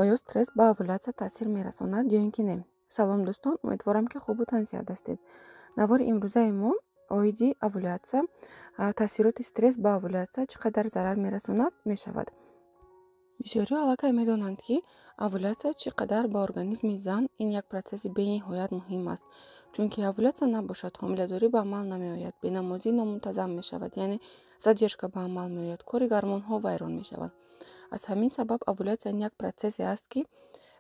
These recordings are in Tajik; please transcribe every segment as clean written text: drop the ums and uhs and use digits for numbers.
Оё стресс ба овулятсия таъсир мерасонад ё ин ки не? Салом, дӯстон, умедворам, ки хубу тансиҳат ҳастед. Навори имрӯзаи мо оиди овулятсия, таъсироти стресс ба овулятсия чӣ қадар зарар мерасонад мешавад. Бисёриҳо аллакай медонанд, ки овулятсия чӣ қадар ба организми зан ин як процесси бениҳоят муҳим аст. Чунки овулятсия набошад, ҳомиладорӣ ба амал намеояд, бенамозӣ номунтазам мешавад, яъне задержка ба амал меояд, кори гормонҳо вайрон мешаванд. Аз ҳамин сабаб овулятсия як процессе аст, ки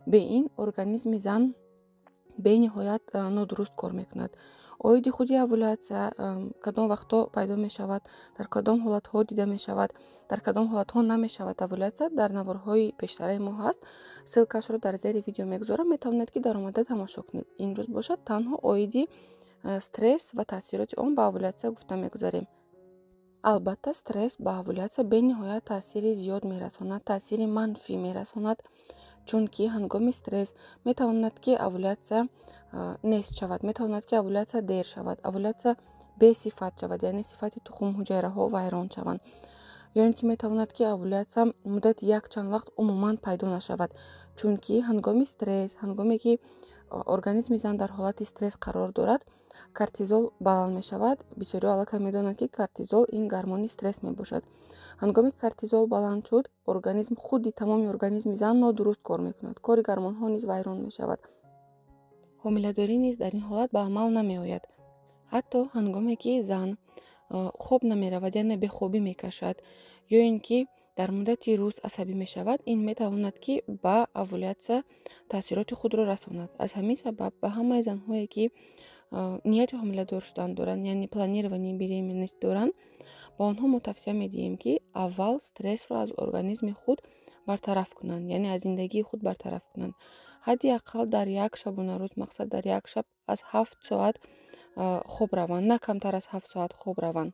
бе ин организми зан бениҳоят нодуруст кор мекунад. Оиди худи овулятсия, кадом вақтҳо пайдо мешавад, дар кадом ҳолатҳо дида мешавад, дар кадом ҳолатҳо намешавад овулятсия, дар наворҳои пештараи мо ҳаст. Ссылкашро дар зери видео мегузорам, метавонед, ки даромада тамошо кунед. Имрӯз бошад, танҳо оиди стресс ва таъсироти он ба овулятсия гуфта мегузарем. Албатта, стресс ба овулятсия бениҳоят таъсири зиёд мерасонад, таъсири манфӣ мерасонад, чунки ҳангоми стресс метавонад, ки овулятсия нест шавад, метавонад, ки овулятсия дер шавад, овулятсия бесифат шавад, яъне сифати тухмҳуҷайраҳо вайрон шаванд, ё ин ки метавонад, ки овулятсия муддати якчанд вақт умуман пайдо нашавад. Чунки ҳангоми стресс, ҳангоме ки организми зан дар ҳолати стресс қарор дорад, кортизол баланд мешавад. Бисёриҳо аллакай медонанд, ки кортизол ин гормони стресс мебошад. Ҳангоме ки кортизол баланд шуд, организм, худи тамоми организми зан нодуруст кор мекунад, кори гормонҳо низ вайрон мешавад, ҳомиладорӣ низ дар ин ҳолат ба амал намеояд. Ҳатто ҳангоме ки зан хоб намеравад, яъне бехобӣ мекашад, ё ин ки дар муддати рӯз асабӣ мешавад, ин метавонад, ки ба овулятсия таъсироти худро расонад. Аз ҳамин сабаб ба ҳамаи занҳое, ки нияти ҳомиладор шудан доранд, яъне планирование беременность доранд, ба онҳо мо тавсия медиҳем, ки аввал стрессро аз организми худ бартараф кунанд, яъне аз зиндагии худ бартараф кунанд. Ҳадди ақал дар як шабонарӯз, мақсад, дар як шаб аз 7 соат хоб раванд, на камтар аз 7 соат хоб раванд.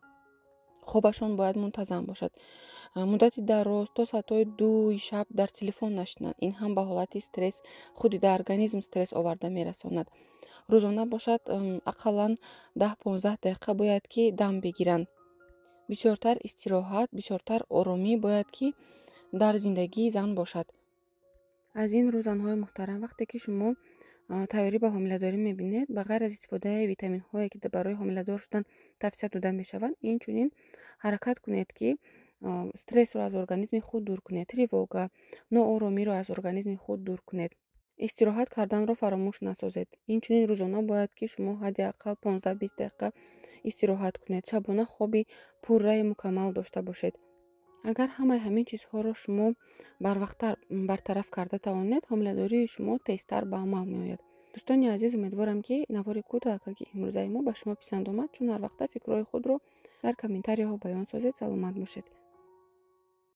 Хобашон бояд мунтазам бошад. Муддати дароз то соатҳои 2-и шаб дар телефон нашинанд. Ин ҳам ба ҳолати стресс, худи дар организм стресс оварда мерасонад. Рӯзона бошад, ақаллан 10-15 дақиқа бояд, ки дам бигиранд. Бисёртар истироҳат, бисёртар оромӣ бояд, ки дар зиндагии зан бошад. Аз ин рӯ, занҳои муҳтарам, вақте ки шумо тайёрӣ ба ҳомиладорӣ мебинед, ба ғайр аз истифодаи витаминҳое, ки барои ҳомиладор шудан тавсия дода мешаванд, инчунин ҳаракат кунед, ки стрессро аз организми худ дур кунед, тревога, нооромиро аз организми худ дур кунед, истироҳат карданро фаромӯш насозед. Инчунин рӯзона бояд, ки шумо ҳадди ақал 15-20 дақиқа истироҳат кунед, шабона хоби пурраи мукаммал дошта бошед. Агар ҳамаи ҳамин чизҳоро шумо барвақттар бартараф карда тавонед, ҳомиладории шумо тезтар ба амал меояд. Дӯстони азиз, умедворам, ки навори кӯтоҳаки имрӯзаи мо ба шумо писанд омад. Чун ҳар вақта, фикрҳои худро дар комментарияҳо баён созед. Саломат бошед.